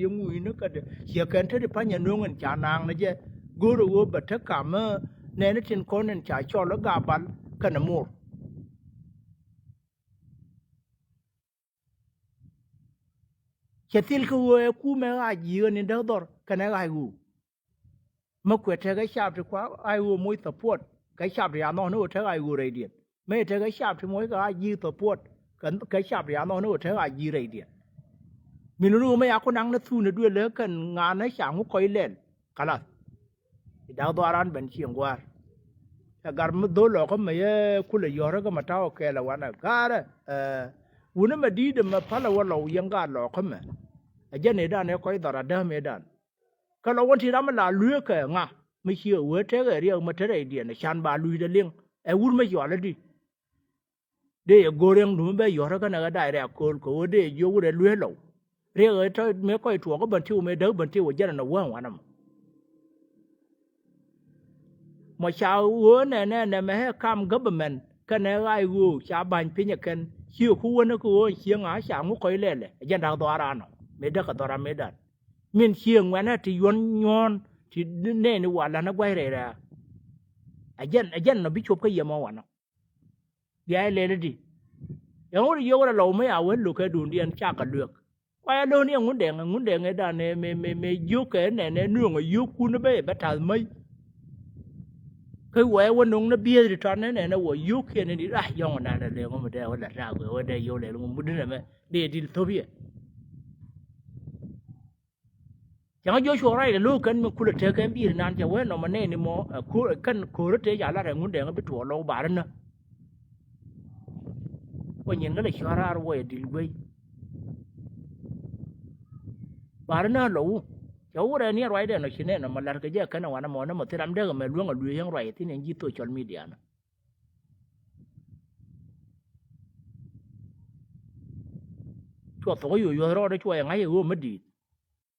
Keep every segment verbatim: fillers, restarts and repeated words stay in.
Yɛ ŋuc ni kädɛ ciɛ kɛn te ti pa̱ny ɛ nöŋ in ca naaŋ ni jɛ. Go̱o̱rɛ ɣöö bɛ te ka̱m ɛ nɛɛni tin kɔn in ca cɔl ɛ gabal kɛnɛ mor. Cɛ thil kä ɣöö ɛ kumɛ ɣaac yiëë ni däk dhɔr kɛnɛ ɣaac ɣöö. Mä kuɛ tekɛ cap ti kua ɣaac ɣöö moc support kɛ cap ti ya nhɔk ni ɣöö tekɛ ɣaac ɣöö rɛydiɛn. Mä tekɛ cap ti moc kɛ ɣaac ji̱ support kɛ cap ti ya nhɔk ni ɣöö tekɛ ɣaac ji̱ rɛydiɛn. Mi luni ɣöö mä ya ku naŋ ni thuun ɛ duël ɛ kɛn ŋa̱a̱n ɛ ca ŋu kɔc lɛl. Kalath. I̱ dak dhɔaran ben cieŋ gua̱a̱r. Ɛ gar mi dhol lɔkä mɛ yɛ kulɛ yɔ̱rä kä mɛ ta̱wä kɛɛl ɛ wanɛ ga̱a̱rä. Ɛ wuni mɛ di̱i̱t ɛmɛ palɛ wä lɔw yɛn gaat lɔkä mɛ. Ɛ jɛn ëëdan ɛ kɔc dhɔr adääm ëëdan. Kä lɔ wä ti ram mi la lueekä ŋa mi ciɛ wee tekɛ riɛk mi te rɛydiɛn ɛ can ba lui̱dɛ liŋ. Ɛ wur mi cɔal ɛ di. Dee yɛ go̱o̱r riɛŋdu mi bɛ yɔ̱rä känɛ ɣä da̱a̱c rɛ̈ɛ̈k kööl kɛ ɣöö dee yɛ jiök wurɛ lueer lɔw. Riɛk ɣä tɔ̱ mëë kɔc tuɔɔk kä bän tiw mëë däk bän tiw ɛ jɛn ɛn ɛ wäŋ wanɛ mɔ. Mɔ ca ɣöö nɛnɛ nɛmɛ ɛ kam government kɛnɛ ɣaac ɣöö ca ba̱ny piny ɛ kɛn cië ku wänä kɛ ɣöö cieŋ a ca ŋu kɔc lɛlɛ ɛ jɛn da̱k dhɔaran ɔ mëë däk kɛ dhɔra mëëdan. Min cieŋ ŋuɛnɛ ti yuɔ̱n nyuɔ̱ɔ̱n ti nɛɛni wa la̱nä gua̱c rɛy rɛ̈ɛ̈. Ɛ jɛn ɛ jɛn nɔ bi cop kä yɛ mɔ wanɔ. Bia ilɛl idi. Yɛn wut i̱ yio̱k rɛ lɔw mi a wee lo̱k kɛ duundiɛn cakɛ luek. Kua yɛ lo̱n yɛ Ŋundɛŋ, Ŋundɛŋ ëëdan ëë mëë mëë mëë jiök kɛ nɛn ëë nueŋ ɛ yio̱kkun bä yɛ bä ta̱th mäc. Kä wɛɛ wä no̱ŋ ni bieth ti tɔt ni nɛn ɛ wä yio̱k kiɛn ni di rac yɔ̱ŋ nɛn ɛ lëë ŋu mi dee wä lät raak wee wä dee yio̱k lɛl ŋu mudinɛ mɛ dee dil thop yɛ. Cäŋ Joshua ruacdɛ lo̱o̱k kɛn mi kulɛ tek kɛn bi̱i̱r nan cɛ wee nɔmɔ nɛɛni mɔ ɛ ko̱r kɛn ko̱rä tëë ca lat ɛ Ŋundɛŋ bi tuɔɔk lɔw bar inä. Wä nyin kä lɛ cua̱r raar wä yɛ dil guey. Bar inä lɔwu cɛ wurɛ ni ruacdɛ nɔ ci nɛɛn nɔmɔ lat kɛ jɛ kɛn ɛ wanɛ mɔ nɛ mɔ thil ram dee kɛ mɛ luäŋ ɛ luee yäŋ ruac ɛ thin ɛn ji̱ social media nä. Cuɔ thok ɛ yo̱o̱c yuɔ̱th rɔɔdɛ cuɔ yɛ ŋa̱c ɛ ɣöö mä di̱i̱t.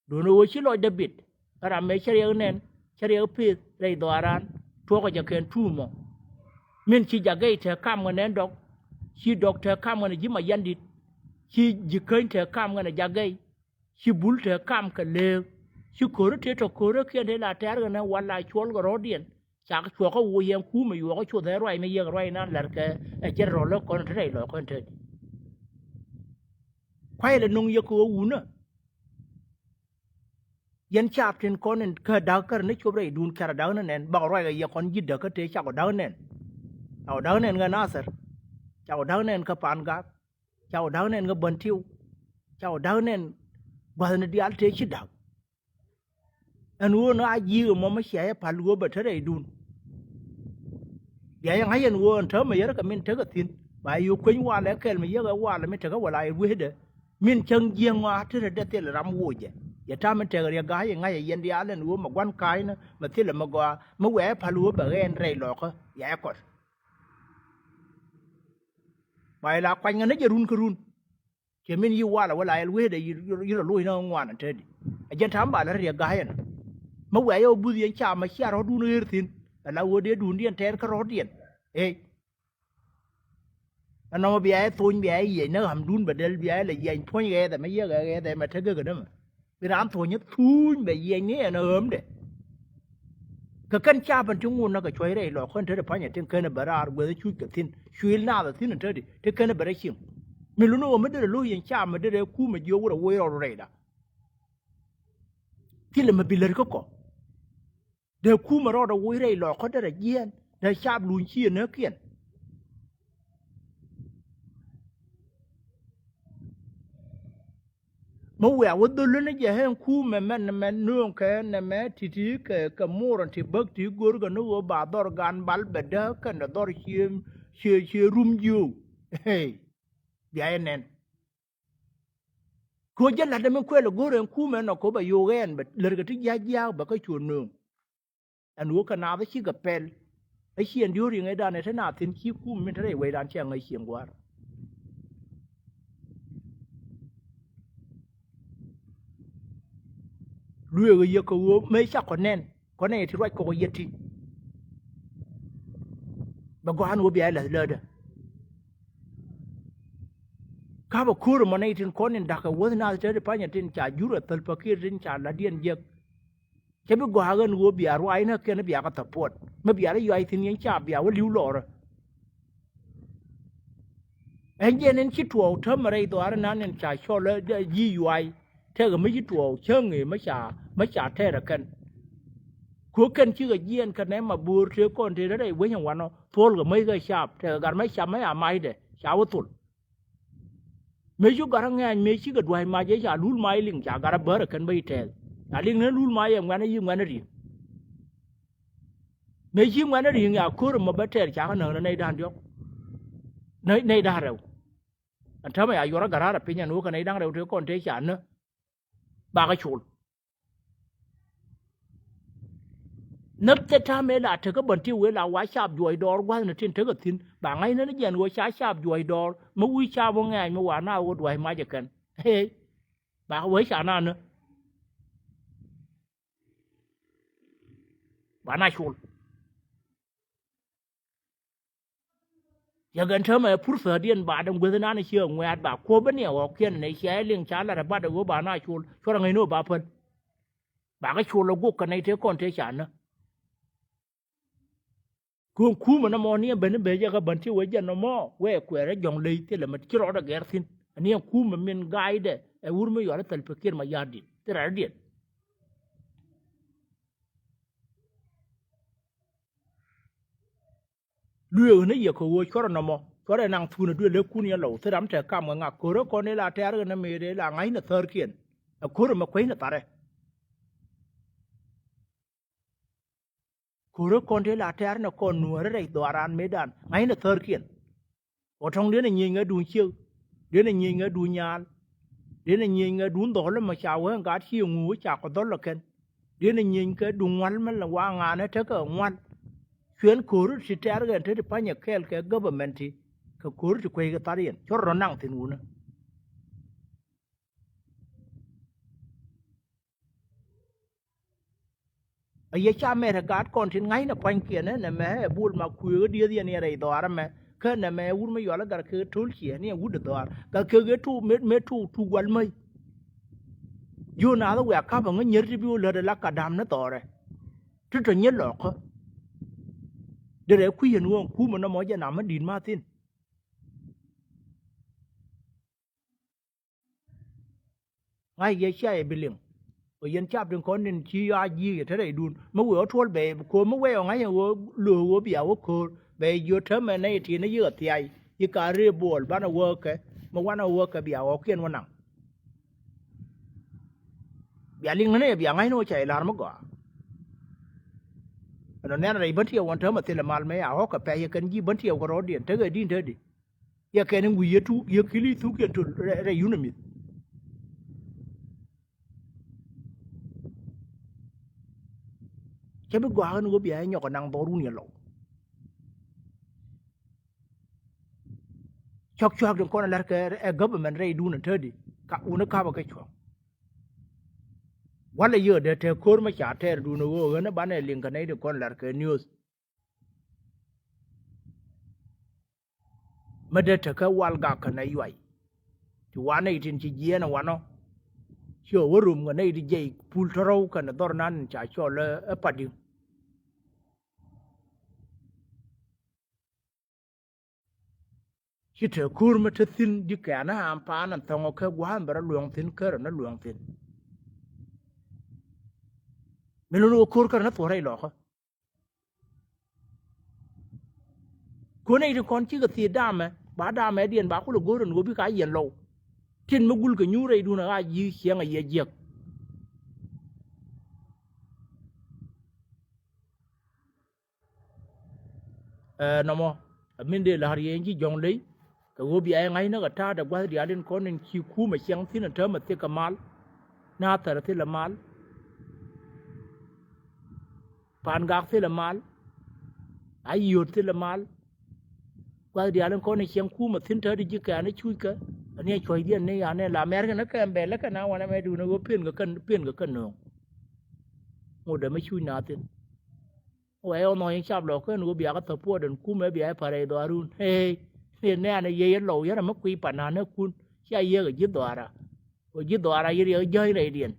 Duundɛ ɣöö ci lɔcdɛ bit ɛ ram mëë cä riɛk nɛn cä riɛk pith rɛy dhɔaaran tuɔɔkɛ jɛ kɛn tuumɔ. Min ci Jagɛy te kam ɣän ɛn Dɔk, ci Dɔk te kam ɣän ɛ ji̱ Mayandit, ci Ji̱käny te kam ɣän ɛ Jagɛy, ci Bul te kam kɛ Leek, ci ko̱ri te tɔ ko̱ri kiɛn te la tɛ̈r ɣän ɛ wal la cuɔl kɛ rɔ̱diɛn. Cak cuɔkä woc yɛn kuumɛ yuɔkä cuoth ɛ ruac mi yiëk ruac nan la̱rkɛ ɛ jɛn rɔl ɛ kɔn te rɛy lɔc kɔn te di. Kuay lɛ no̱ŋ yɛ kɛ ɣöö wunä. Yɛn caap tin kɔn in kä da̱k kär ni cop rɛydun kɛr da̱k ni nɛn bak ruac kɛ yɛ kɔn ji̱ däk kä tëë cak ɔ da̱k nɛn. Cak ɔ da̱k nɛn kä Nathir. Cak ɔ da̱k nɛn kä Pangak. Cak ɔ da̱k nɛn kä Bäntiw. Cak ɔ da̱k nɛn gua̱thni diaal tëë ci da̱k. Ɛn ɣöö ni a ji̱i̱k ɛmɔ mi cia yɛ pal ɣöö bɛ te rɛydun. Bia yɛ ŋa̱c ɛn ɣöö ɛn täämɛ yɛrɛ kɛ min tekɛ thi̱n ba yɛ kueny walɛ kɛl mi yɛkɛ walɛ mi tekä wala yɛ wecdɛ. Min cäŋ jiäk ŋɔaa ti te dee thil ram wocɛ yɛ ta̱a̱ mi tɛk riɛk ga̱a̱c yɛ ŋa̱c ɛ yɛn diaal ɛn ɣöö mɛ gua̱n ka̱a̱cnä mɛ thilɛ mɛ gɔaa mi wɛɛ pal ɣöö bɛ ɣɛɛn rɛy lɔɔkä yɛ ɛ kɔt. Ba yɛ la kuany ŋä ni jɛ run kä run. Ciɛ min yi walɛ wä la yɛl wecdɛ yir yir yir a loc ni ŋuan an te di. A jɛn tam ba lɛ riɛk ga̱a̱c ɛn. Mä wɛ̈c ɛ wä buth yɛn ca ma cia rɔ̱dun ɣer thi̱n. Ala wä dee duundiɛn tɛɛr kä rɔ̱diɛn. Ëë. Ɛnɔmɔ bia yɛ thony bia yɛ yiɛc ni ɣamdun bɛ dɛl bia yɛ lɛ yiɛny puɔ̱ny ɣɛɛthɛ ma yiëk ɛ ɣɛɛthɛ ma te gek ɛnämɛ. Bi raan thuɔ̱nyä thuny bɛ yiɛny ni ɛn ɣämdɛ. Kɛ kɛn capän ti ŋun näkɛ cuɔ̱c rɛy lɔɔk kän te ti pa̱nyɛ tin känɛ bɛ raar guäth cuc kɛ thi̱n cuil naath ɛ thi̱n ɛ te ti ti känɛ bɛ rɛ cieŋ. Mi luni ɣöö mi derɛ lo̱c yɛn cap mi derɛ kumɛ jiök wurɛ woc rɔɔdu rɛyda. Thilɛ mi bi lät kä kɔ. Dee kumɛ rɔɔdɛ woc rɛy lɔɔk kä derɛ jiɛɛn dee cap luny ci ɛ näkiɛn. Mi wiaa wä dhol ni jɛ ɣän kuumɛ mɛn mɛn nööŋkɛ nɛmɛ ti̱ti̱ kɛ kɛ muɔrɔn ti bäk ti görkɛ ni ɣöö ba dhɔr gan bal bɛ dääk kɛnɛ dhɔr cie cie cie rum jiöök. Hey. Bia yɛ nɛn. Kɛ ɣöö jɛ la̱tdɛ mi kuɛl ɛ go̱r ɛn kuumɛ nɔ kɛ ɣöö bɛ yo̱o̱k ɛn bɛ lärkɛ ti jia̱a̱k jia̱a̱k bɛ kä cuɔ nööŋ. Ɛn ɣöö kɛ naath ɛ cikɛ pɛl. Ɛ ci ɛn diöör riŋ ëëdan ɛ te naath thi̱n ci kum min te rɛy wecdan ciɛ ŋäc cieŋ gua̱a̱r. Lueek ɛ yɛ kɛ ɣöö mëë cak kɔ nɛn kɔ nɛy ti ruac kɔk ɛ yɛ ti. Bɛ gɔaa ɛn ɣöö bia yɛ la̱th läätdä. Kapɛ ko̱r ɛmɔ nɛy tin kɔn in da̱kɛ wäth nath te ti panyɛ tin ca jur ɛ thäl pakiɛt tin ca la̱tdiɛn jiäk. Cä bi gɔaa ɣän ɣöö bia ruaacnä kɛn bia kɛ thäpuɔt mi bia rɔ yuay thi̱n yɛn ca bia wä li̱w lɔɔrä. Ɛn jɛn in ci tuɔɔk täämɛ rɛy dhɔaarä nan in ca cɔl ɛ ji̱ yuay. Tëëkɛ mi ci tuɔɔk cäŋ ëë mi ca mi ca tɛɛr ɛ kɛn. Kɛ ɣöö kɛn cikɛ jiɛɛn kɛ nɛmɛ bo̱o̱r tëë kɔn tëë rɛy wec ɛn wanɔ thuɔ̱lkɛ mäc kɛ cap tëëkɛ gat mɛ cap mɛ a macdɛ ca wä thol. Mëë ci gat ɛ ŋɛ̈ny mëë cikɛ dua̱c mac ëë ca lul mac liŋ ca gat ɛ bär ɛ kɛn bä i̱ tɛɛth. Ca liŋ ni lul mac ɛ ŋuɛ̈nä yi̱ ŋuɛ̈nä ri̱ŋ. Mëë ci ŋuɛ̈nä ri̱ŋ ya ko̱r ɛmɔ bä tɛɛr ca kɛ näk ni nɛy da̱ŋ diɔ̱k. Nɛy nɛy da̱ŋ rɛw. Ɛn täämɛ ya yuɔrä gat raar ɛ piny ɛn ɣöö kɛ nɛy da̱ŋ rɛw tëë kɔn tëë ca näk. Bakɛ col. Näk thil ta̱a̱ mëë la tekä bän ti wëë la wa caap juɔc dɔɔr gua̱thni tin tekä thi̱n ba ŋa̱cnä ni jɛn ɣöö ca caap juɔc dɔɔr mi wi̱i̱ caap wä ŋɛ̈ɛ̈c mi wa na ɣöö dua̱c mac ɛ kɛn. Ëë ba wee ca na ni ba na col. Yɛ gɛn täämɛ purthädiɛn ba däŋ guäthnan ciɛ ŋuɛ̈t ba kuɔ̱p bä ni ɛ ɣɔ̱kiɛn nɛ cia ɛ liŋ ca lat ɛ bat ɛ ɣöö ba na col cuɔr ɛ ŋäcni ɣöö ba päl. Ba kɛ col ɛ guɔk kɛ nɛy tëë kɔn tëë ca nä. Kuɔ̱ŋ kuumä nɔmɔ ni ɛ ben i̱ ben jɛ kɛ ben ti wee jɛ nɔmɔ wee kuɛɛrɛ jɔ̱ŋ ley thilɛ mɛ ci rɔɔdɛ gɛr thi̱n. Ani ɛ kuumä min gaaydɛ ɛ wur mi yual i̱ thil pikiɛn ma ya̱a̱diɛn thil rɛ̈rdiɛn. Lueek ni yɛ kɛ ɣöö cuɔrɛ nɔmɔ cuɔrɛ naŋ thuun ɛ duël lek kun yɛn lɔw thil ram te kam kɛ ŋak ko̱rä kɔn ila tɛ̈r kɛ ni mëëdɛ ila ŋa̱cnɛ thäärkiɛn. Ɛ ko̱rä mɛ kuecnɛ tharɛ. Ko̱rä kɔn te la tɛ̈r ni kɔn nuäärä rɛy dhɔaaran mëëdan ŋa̱cnɛ thäärkiɛn. Ɣɔ̱ tɔ̱ŋ diɛn ɛ nyieny ŋɛ duun ciek, diɛn ɛ nyieny ŋɛ duun nyaal, diɛn ɛ nyieny ŋɛ duun dhɔl ɛmɔ ca wee ŋa̱t ci ŋu ca kɔ dhɔl ɛ kɛn, diɛn ɛ nyieny kɛ duun ŋual mɛ la wa ŋa̱n ɛ tekɛ ŋual. Cuɛn ko̱ri ti tɛ̈r ɣɛn te ti pa̱nyɛ kɛɛl kɛ government ti kɛ ko̱ri ti kueckɛ thar yɛn cɔr rɔ naŋ thi̱n wunä. A yɛ ca mɛt ɛ gaat kɔn tin ŋa̱cnɛ pua̱nykiɛn ɛ nɛmɛ ɛ bul ma kuëëk ɛ dieth yɛn yɛn rɛy dhɔaar ɛmɛ. Kä nɛmɛ ɛ wur mi yɔal ɛ gat kek to̱l ciɛ ni ɛ wut ɛ dhɔaar gat kek ɛ tuk mëë tuk tuk wal mäc. Jiö naath ɛ wiak ka̱p ɛ ŋä nyier ti bi wä lät ɛ la ka da̱m ni dhɔrɛ. Ti tɔ nyier lɔɔkä. Derɛ kui̱ yɛn ɣöö kum ɛ nɔmɔ jɛ nam mi di̱t ma thi̱n. Ŋa̱c yɛ cia yɛ bi liŋ. Ɔ yɛn cap tin kɔn tin ci yɔ a ji̱i̱k yɛ te rɛydun mi wee ɔ tuɔl bɛy ko̱o̱r mi wee ɔ ŋa̱c yɛ ɣöö lo̱o̱k ɣöö bia wä ko̱o̱r bɛy jiö täämɛ nɛy tin ni yik a thiay. Yik ka rëë buɔl banɛ wä kɛ mi wanɛ wä kɛ bia ɣɔ̱kiɛn wä naŋ. Bia liŋ ni nɛy bia ŋa̱c ni wä ca yɛ la̱r mi gɔaa. Ɛn ɔ nɛn rɛy bän ti yɛ wä täämɛ thilɛ mal mɛ ya ɣɔ̱kɛ pɛc yɛ kɛn ji̱ bän ti yɛ wä kɛ rɔɔdiɛn tekɛ di̱n te di. Yɛ kɛn in wi̱i̱ yɛ tuk yɛ ki̱li thuk yɛn töl rɛy yun ɛ mi̱th. Cä bi gɔaa ɣän ɣöö bia yɛ nyɔk ɛ naŋ dhɔrun yɛ lɔw. Cɔk cua̱k tin kɔn ɛ la̱r kɛ ɛ government rɛydun ɛ tädi ka wuni kapä kɛ cuɔ̱ŋ. Walɛ yɛ dee te ko̱r mɛ ca tɛɛr dun ɛ ɣöö ɣän ɛ banɛ liŋ kɛ nɛy tin kɔn ɛ la̱r kɛ news. Mi dee tekä wal gak kɛ nɛy yuay. Ti wa nɛy tin ci jiɛɛn ɛ wanɔ. Ci ɣä wä rom kɛ nɛy ti jiɛc pul tɔ̱rɔ̱w kɛnɛ dhɔr nan ca cɔl ɛ padi̱ŋ. Ci te ko̱r mi te thi̱n ji̱ kɛ̈ɛ̈n ɛ am paan ɛn thɔ̱ŋ ɔ kɛ gua̱a̱th ɛn bɛ rɔ luɛŋ thi̱n kärɛ ni luɛŋ thi̱n. Mi lun ɣä ko̱r kärɛ ni thuɔ̱rɛ ilɔkä. Kuäär nɛy tin kɔn cikɛ thiec damɛ ba damɛ diɛn ba kulɛ go̱o̱r ɛn ɣöö bikɛ a yɛn lɔw. Tin mi gulkɛ nyuur rɛydun ɛ ɣaa ji̱ ciɛŋ ɛ yɛ jiäk. Ɛ nɔmɔ ɛ min dee la̱r yɛ in ci jɔ̱ŋ ley kɛ ɣöö bia yɛ ŋa̱cnä kɛ ta̱a̱dɛ gua̱th diaal in kɔn in ci kuumɛ ciɛŋ thi̱n ɛ täämɛ thikɛ mal. Nathɛr thilɛ mal. Pa̱a̱n gak thilɛ mal. A yio̱t thilɛ mal. Gua̱th diaal in kɔn in ciɛŋ kuumɛ thi̱n täti ji̱ kɛ̈ɛ̈n i̱ cuuckɛ. Ani ɛ cuɔ̱cdiɛn ni yan ni la mɛrkɛ ni kɛn bɛl kɛ na wanɛ mɛ duundɛ ɣöö piɛnkɛ kɛ piɛnkɛ kɛ nööŋ. Ŋot dee mi cuuc na thi̱n. Wɛ ɣän nhɔk in cap lɔ kän ɣöö bia kä thäpuɔt ɛn kumɛ bia i̱ pa̱rɛ i̱ dhɔarun. Ëë nɛ̈ɛ̈n ɛ yiey ɛ lɔw yɛn ɛ mi kui̱ pa̱n na̱n ɛ kun. Ca yiëk ɛ ji̱ dhɔaara. Kɛ ji̱ dhɔaara yɛ riɛk jäny rɛydiɛn.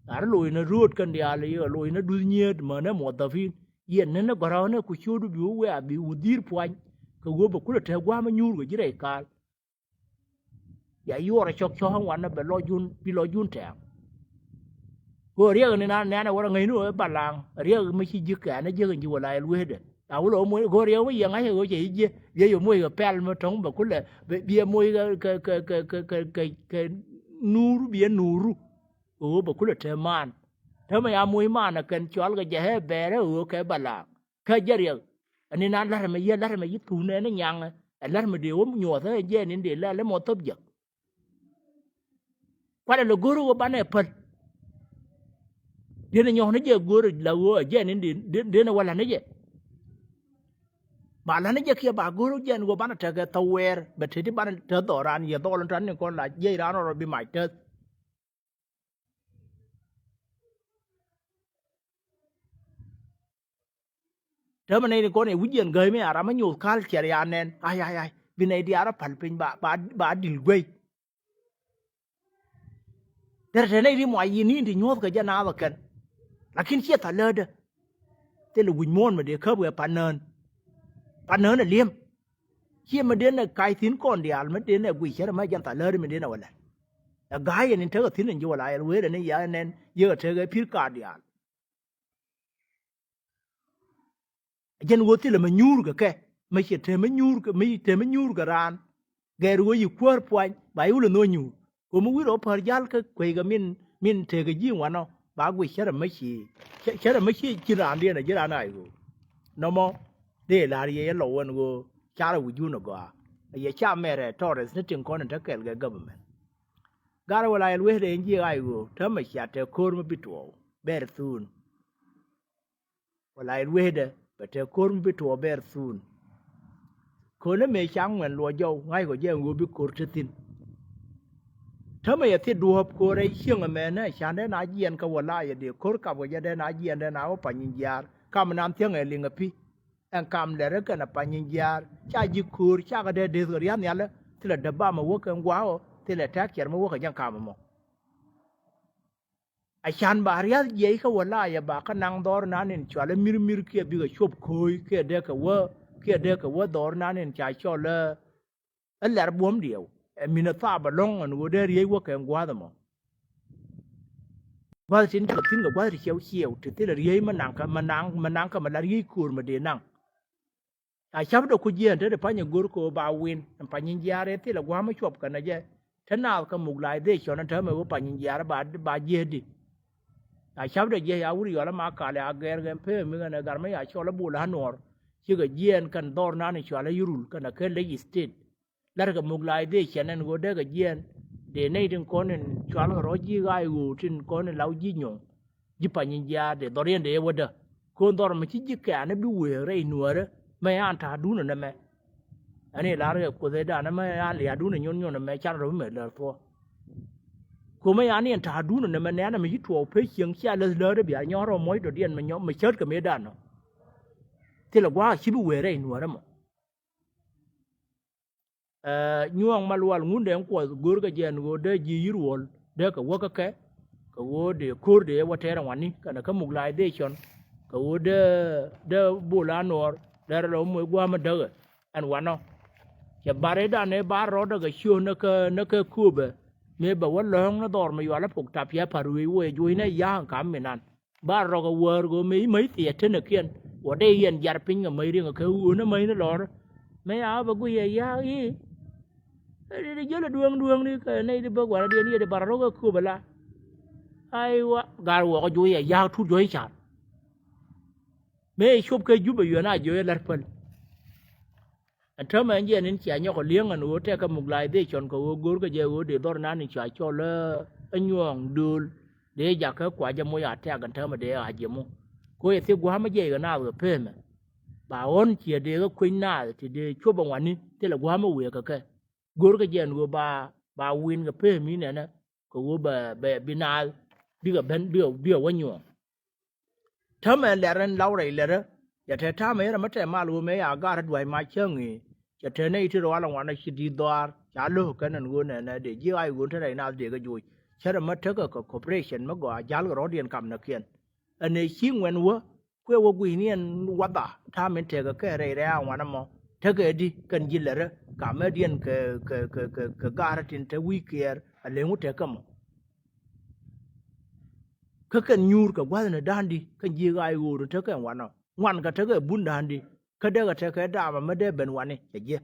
Lar loc ni ro̱o̱t kɛn diaal yɛ loc ni duth nyiet mänɛ muɔthapin. Yɛn ni ni gɔ̱rä ni ku ciötdu bi wä wɛ̈ɛ̈ bi wä dhi̱i̱r puany. Kɛ ɣöö bɛ kulɛ te gua̱a̱m mi nyuur kɛ ji̱ rɛy kaal. Ya yuɔrɛ cɔk cɔk ŋuan na bɛ lɔ jun bi lɔ jun tɛɛŋ. Kɛ riɛk ni na nɛnɛ wä rɛ ŋäcni wä balaŋ riɛk mi ci ji̱ kɛɛn ji̱ kɛ ji̱ wä la yɛl wecdɛ. A wä lɔ moc kɛ riɛk mi yɛ ŋa̱c kɛ ɣöö cɛ ji̱ jiɛ biɛ yɛ moc kɛ pɛl mi tɔ̱ŋ bɛ kulɛ biɛ moc kɛ kɛ kɛ kɛ nuuru biɛ nuuru. Kɛ ɣöö bɛ kulɛ te maan. Te mi ya moc maan ɛ kɛn cɔal kɛ jɛ ɛ bɛɛrɛ ɣöö kɛ balaŋ. Kä jɛ riɛk ɛn in a la̱t ɛmɛ yi̱ la̱t ɛmɛ yi̱ thuun ɛn in nyaŋɛ ɛ la̱t ɛmɛ dee wä nyuɔth ɛ jɛ ɛn in dee lɛl ɛmɔ thop jɛ. Kualɛ lɛ go̱r wä banɛ päl. Dee ni nyɔk ni jɛ go̱r la ɣöö ɛ jɛ ɛn in dee dee ni wä la̱t ni jɛ. Ba la̱t ni jɛ kiɛ ba go̱r jɛ ɛn ɣöö banɛ tekɛ thɔw wɛɛr bɛ te ti banɛ te dhɔran yɛ dhɔl in tɔ̱ ni kɔn la jiɛc raan rɔ bi mac täth. Täämɛ nɛy ni kɔn ɛ wi̱c yɛn gäi mi a ram mi nyoth ka̱l cɛr ya nɛn. Ay, ay, ay, bi nɛy diaal rɔ päl piny ba, ba, ba dil guey. Derɛ te nɛy ri muac yin ni in ti nyuɔ̱th kɛ jɛ naath ɛ kɛn. Lakin ciɛ tha̱ läätdä. Thilɛ wi̱c muɔ̱ɔ̱n mi dee käp ɣɛ pan nään. Pan nään ɛ li̱em. Ciɛ mi dee nɛ kac thi̱n kɔn diaal mi dee nɛ guic cärɛ mɛ jɛn tha̱ läätdä mi dee nɛ wä lät. Ɛ ga̱a̱c yɛn in tekɛ thi̱n in ji̱ wä la yɛl wee rɛ ni ya nɛn yekɛ tekɛ pi̱r kaat diaal. Jɛn ɣöö thilɛ mi nyuur kɛ kɛ mi ci te mi nyuur kɛ mi te mi nyuur kɛ raan. Gɛr ɣöö yi kuäär puany ba yi wulɛ nhök nyuur. Ko̱mi wi̱r ɣä päär ja̱l kä kueykɛ min min tekɛ ji̱ ŋuanɔ ba guic cärɛ mi ci cärɛ mi ci ci raandiɛn ɛ ji̱ raan a i̱ ɣöö nɔmɔ dee la̱r yɛ yɛ lɔw ɛn ɣöö carɛ wi̱c jun ɛ gɔaa. Ɛ yɛ ca mɛrɛ tɔrɛth ni tiŋ kɔn in te kɛl kɛ government. Garɛ wä la yɛl wecdɛ in jiɛ a i̱ ɣöö täämɛ cia te ko̱r mi bi tuɔɔk bɛr thuun. Wala in wecdɛ bɛ te ko̱r mi bi tuɔɔk bɛr thuun. Ko̱n ni mëë ca ŋuɛn luɔc jɔw ŋa̱ckɔ jɛ ɛn ɣöö bi ko̱r te thi̱n. Täämɛ yɛ thil duɔ̱ɔ̱p ko̱r rɛy cieŋ ɛmɛnɛ can dee na jiɛɛn kä wala yɛ dee ko̱r kapkɛ jɛ dee na jiɛɛn dee na wä pany in jiaar kam nan thiäŋ ɛ liŋ ɛ pi̱. Ɛn kam lɛr ɛ kɛn ɛ pany in jiaar ca ji̱ ko̱r cakɛ dee deth kɛ ria̱th nhialä thilɛ däp bamɛ wä kɛn gua̱a̱k ɔ thilɛ tɛ̈k cɛr mi wä kɛ jɛn kam ɛmɔ. A can ba ria̱th jiɛc kä wä la yɛ ba kä naŋ dhɔr nan in cual i̱ mir mir kiɛ bikɛ cuɔp ko̱o̱c kiɛ dee kɛ wä kiɛ dee kɛ wä dhɔr nan in ca cɔl ɛ lɛr buɔ̱m diɛw. Ɛ min ɛ thaap ɛlɔ̱ŋ ɛn ɣöö dee riey wä kɛ gua̱a̱th ɛmɔ. Gua̱a̱th tin cɛ thi̱n kɛ gua̱a̱th ti ciɛw ciɛw ti thilɛ riey mi naŋ kä mi naŋ mi naŋ kä mi la riey ko̱o̱r mi dee naŋ. A ca̱pdɛ ku jiɛɛn te ti pany ɛ go̱r kɛ ɣöö ba win ɛn pany in jiaar ëë thilɛ gua̱a̱m mi cuɔp kɛn ɛ jɛ. Te naath kɛ mobilization ɛn täämɛ ɣöö pany in jiaar ba ba jiɛɛtdi. A ca̱pdɛ jiɛc a wut yɔl ɛma kal ɛ a gɛɛr kɛn pee mi kɛn ɛ gar mi a cɔl ɛ bol a nuɔɔr. Cikɛ jiɛɛn kɛn dhɔr nan in cual ɛ yurul kɛn ɛ ken lec state. La̱rkɛ mobilization ɛn ɣöö dee kɛ jiɛɛn dee nɛy tin kɔn in cual kɛ rɔ̱ ji̱ ɣaac ɣöö tin kɔn in law ji̱ nyɔ̱ŋ. Ji̱ pany in jiaar dee dhɔr yɛn dee wädä. Ko̱n dhɔr mi ci ji̱ kɛ̈ɛ̈n bi wëë rɛy nuäärä mɛ an ta̱a̱dun ɛn ɛmɛ. Ɛn i̱ la̱r kɛ kuoth ëëdan ɛmɛ an lia̱a̱dun ɛ nyuɔn nyuɔn ɛmɛ can rɔ bi mɛ lär thuɔ̱ɔ̱. Ko̱mɛ an i̱ ɛn ta̱a̱dun ɛn ɛmɛ nɛ̈ɛ̈n ɛmɛ ci tuɔɔk pec cieŋ cia läth läät ɛ bia nyɔɔr ɛ muɔ̱c dɔ̱diɛn mɛ nyɔk mɛ cäät kɛ mëëdan nɔ. Thilɛ gua̱a̱k ci bi wëë rɛy nuäärä mɔ. Ɛ nyuɔ̱ɔ̱ŋ ma lual ŋun dee kuɔth go̱o̱rkɛ jɛ ɛn ɣöö dee ji̱ yi̱r wuɔ̱l dee kɛ wäk kä kɛ kɛ ɣöö dee ko̱r dee wä tɛɛr ɛŋuani kɛnɛ kä mobilization kɛ ɣöö dee dee bol a nuɔɔr dee rɔ lɛ wä moc gua̱a̱m mi däkɛ ɛn wanɔ. Cɛ bar i̱dan ëë bar rɔɔdɛ kɛ ciöt näkä näkä kööbɛ mëë bɛ wä lɔ̱ɔ̱ŋ ni dhɔr mi yualä pok tap yɛ pa̱r wëë wëë juɔ̱cnɛ ya̱a̱ŋ ka̱m minan. Bar rɔk ɛ wäär ɣöö mëë i̱ mäc thiɛ tenäkiɛn wä dee yɛn jar piny kɛ mäc riŋ kɛ ɣöö ni mäc ni lɔr. Mëë a bɛ guic ɛ ya̱a̱k i̱ ri jiöl ɛ dueŋ dueŋni kɛ nɛy di bä gua̱n adiɛn yet i̱ bar rɔk ɛ kööp ɛ la. Aywa gar wɔk ɛ juɔ̱c ɛ ya̱a̱k tut juɔ̱c i̱ car. Mëë i̱ cop kɛ jup ɛ yuɛn a jiɔ̱c ɛ la̱r päl. Ɛn täämɛ ɛn jiɛn in cia nyɔk ɛ li̱eŋ ɛn ɣöö tɛkɛ mobilization kɛ ɣöö go̱o̱rkɛ jɛ ɣöö dee dhɔr nan in ca cɔl ɛ nyuɔ̱ɔ̱ŋ dööl dee jakä kuacä moc a tɛk ɛn täämɛ dee a jiɛ mo. Kɛ ɣöö yɛ thik gua̱a̱mä jiɛc kɛ naath kɛ peemɛ ba ɣɔ̱n ciɛ dee kɛ kueny naath ti dee cuɔp ɛŋuani thilɛ gua̱a̱mä wëë kɛ kɛ. Go̱o̱rkɛ jɛ ɛn ɣöö ba ba win kɛ peem in ɛnɛ kɛ ɣöö bɛ bɛ bi naath bikɛ ben bikɛ bikɛ wä nyuɔ̱ɔ̱ŋ. Täämɛ lɛr ɛn law rɛy lɛrä. Cɛ te ta̱a̱mɛ yɛn ɛmɛ tɛ mal ɣöö mëë ya ga̱r ɛ dua̱c ma cäŋ i̱ cɛ te nɛy ti rɔal ɛŋuan ɛ ci di̱t dhɔaar. Ca lo̱k kɛn ɛn ɣöö nɛnɛ dee ji̱ ɣaac ɣöö te rɛy naath dee kɛ joc. Cärɛ mä tekɛ kɛ cooperation mä gɔaa ja̱lkɛ rɔ̱diɛn kam nɔkiɛn. Ɛn ëë ci ŋuɛn wä kuɛ wä gui̱cni ɛn wadha ta̱a̱ min tekɛ kɛ rɛy rɛy a ŋuan ɛmɔ. Tekɛ di kɛn ji̱ lärä kamädiɛn kɛ, kɛ, kɛ, kɛ, kɛ ga̱rä tin te wi̱i̱ kiɛɛr a leŋ wä tekɛ mɔ. Kä kɛn nyuur kɛ gua̱thni da̱a̱n di kɛn ji̱ ɣaac ɣööt tekɛ ŋuan ɔ. Ŋuan kɛ tekɛ bun da̱a̱n di kä dee kɛ tekɛ daamä mä dee ben wani cɛ jiɛ.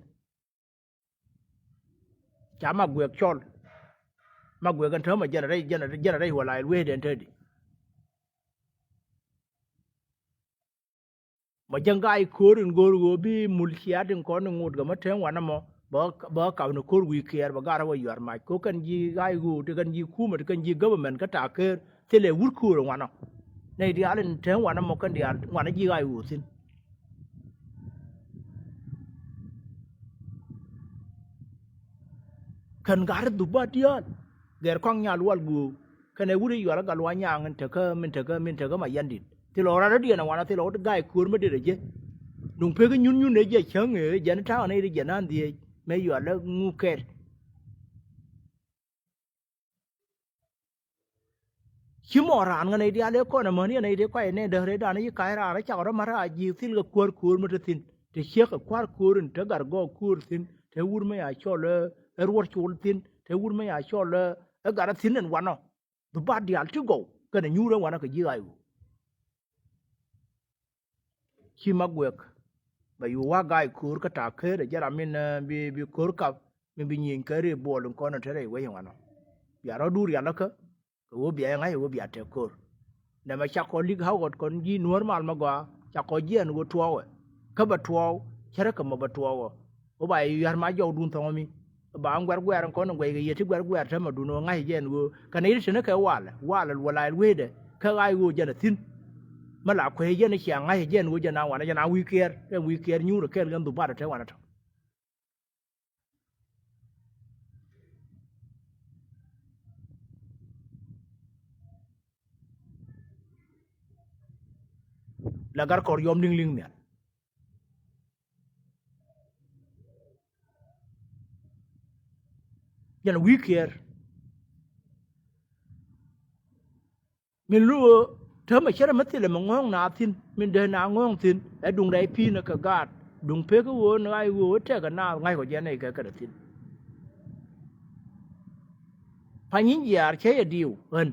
Ca Maguɛk cɔl. Maguɛk ɛn täämɛ jɛn rɛy, jɛn rɛy, jɛn rɛy wala ilwee den te di. Mɔ jɛn ga̱a̱c ko̱r in go̱o̱r ɣöö bi mul ciaat in kɔn in ŋot kɛ mä täämɛ wanɛ mɔ bä, bä kap ni ko̱r wi̱i̱ kiɛɛr bä ga̱rä wä yuar mac ko̱ kɛn ji̱ ga̱a̱c ɣöö ti kɛn ji̱ kumɛ ti kɛn ji̱ government kä ta̱a̱ keer. Thilɛ wur köör ŋuanɔ. Nɛy diaal in te ŋuanɔ mɔ kɛn diaal ŋuanɔ ji̱ ɣaac ɣöö thi̱n. Kɛn gat ri dhup ba diaal gɛr kɔaŋ nyal wal göök. Kɛn ɛ wur i̱ yual ɛ gal wa nyaaŋ in tekä min tekä min tekä ma yɛn dit thil ɣɔw rat rɔ̱diɛn ɛ ŋuanɔ thil ɣɔw ti ga̱a̱c köör mi dit ɛ ji̱. Duŋ pek i̱ nyun nyun ɛ ji̱ ɛ cäŋ ëë jɛn i̱ ta̱a̱ nɛy ti jɛn an dhiec mëë yual ɛ ŋu kɛt. Ci mɔ raan ŋä nɛy diaal ëë kɔn amäni ɛ nɛy ti kuay ɛ nɛy däk rɛydan i̱ ci ka̱c raar ɛ cakɔ rɔ ma̱t raar ji̱ thil kɛ kuäär köör mi te thi̱n. Te ciek kɛ kuäär köör in te gat gɔɔk köör thi̱n te wur mi ya cɔl ɛ ruɔr col thi̱n te wur mi ya cɔl ɛ gat ɛ thi̱n ɛn wanɔ. Dhubat diaal ti gɔw kɛnɛ nyuur ɛ wanɔ kɛ ji̱ ɣaac ɣöö. Ci Maguɛk bɛ yu wa ga̱a̱c ko̱o̱r kä ta̱a̱ keer ɛ jɛ ram min, eh, bi, bi ko̱o̱r kap min bi nyieny kɛ ri buɔl in kɔn in te rɛy wec in wanɔ. Bia rɔ̱ duur yalä kä kɛ ɣöö bia yɛ ŋa̱c ɛ ɣöö bia tɛk ko̱o̱r. Nɛmɛ cakɔ lik haw ɣɔt kɔn ji̱ nuäär mal mɛ gɔaa cakɔ jiɛn ɣöö tuɔɔkɛ kä bɛ tuɔɔk cärä kɛ mɔ bɛ tuɔɔkɔ. Ɣöö ba yɛ yua̱r ma jɔwdun thɔ̱ŋ mi ba ŋuɛ̈r guɛ̈ɛ̈r in kɔn in guɛc kɛ yɛ ti guɛ̈r guɛ̈ɛ̈r täämɛ dun ɣöö ŋa̱c jɛ ɛn ɣöö kɛn i̱ ti tenä kɛ walɛ walɛ luɔlaɛl wecdɛ. Kä ɣaac ɣöö jɛn a thi̱n. Mä la kuec jɛn i̱ cia ŋa̱c jɛ ɛn ɣöö jɛn a wanɛ jɛn a wi̱i̱ kiɛɛr ɛn wi̱i̱ kiɛɛr nyuurɛ kɛɛl kɛn dhup batdɛ te wanɛ tɔ. La gat kɔr yɔm li̱ŋ li̱ŋ nhial. Jɛn wi̱i̱ kiɛɛr. Min lu ɣöö täämɛ cärɛ mi thilɛ mi ŋɔ̱ɔ̱ŋ na thi̱n min dee na ŋɔ̱ɔ̱ŋ thi̱n ɛ duŋ rɛy pi̱i̱n ɛ kɛ gaat duŋ pek ɣöö ni ɣaac ɣöö ɛ tɛkɛ naath ŋa̱ckɔ jɛ nɛy kɛ kɛnɛ thi̱n. Pa̱ny in jiaar cä yɛ diw ɣän